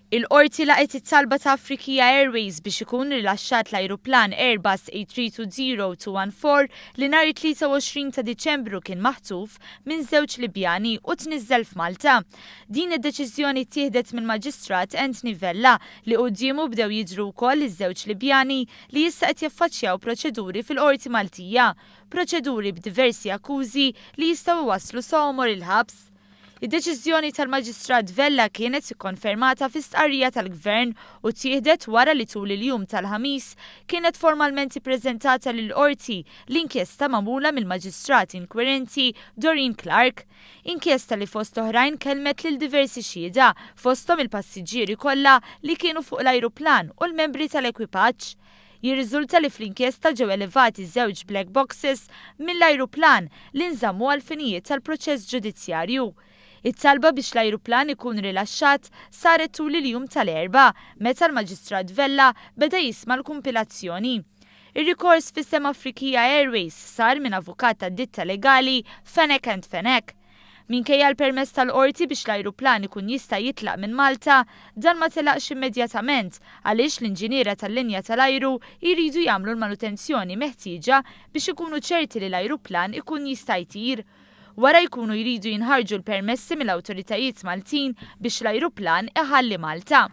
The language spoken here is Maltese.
Il-Qorti laqgħet it-talba ta' Afriqiyah Airways biex ikun rilaxxat l-ajruplan Airbus A320-214 li nhar it-23 ta' Diċembru kien maħtuf minn żewġ Libjani u tniżżel f'Malta. Din id-deċiżjoni ttieħdet mill-Maġistrat Anthony Vella li quddiemu bdew jidhru wkoll iż-żewġ Libjani li issa qed jaffaċċjaw proċeduri fil-Qorti Maltija. Proċeduri b'diversi akkużi li jistgħu iwasslu sa għomor il-ħabs. Id-deċiżjoni tal-Maġistrat Vella kienet ikkonfermata fi stqarrija tal-Gvern u ttieħdet wara li tul il-jum tal-Ħamis kienet formalment ippreżentata lill-Qorti l-inkjesta magħmula mill-Maġistrat inkwirenti Doreen Clarke. Inkjesta li fost oħrajn kellmet lil diversi xhieda, fosthom il-passiġġieri kollha li kienu fuq l-ajruplan u l-membri tal-ekwipaġġ. Jirriżulta li fl-inkjesta ġew elevati żewġ black boxes mill-ajruplan li nżammu għall-finijiet tal-proċess ġudizzjarju. It-talba biex l-ajruplan ikun rilaxxat saret tul il-jum tal-Erbgħa meta l-Maġistrat Vella beda jisma' l-kumpilazzjoni. Ir-rikors f'isem Afriqiyah Airways sar minn avukat tad-ditta legali Fenech and Fenech. Minkejja l-permess tal-Qorti biex l-ajruplan ikun jista' jitlaq minn Malta, dan ma telaqx immedjatament għaliex l-inġiniera tal-linja tal-ajru jridu jagħmlu l-manutenzjoni meħtieġa biex ikunu ċerti li l-ajruplan ikun jista' jtir. Wara jkunu jridu jinħarġu l-permessi mill-awtoritajiet Maltin biex l-ajruplan iħalli Malta.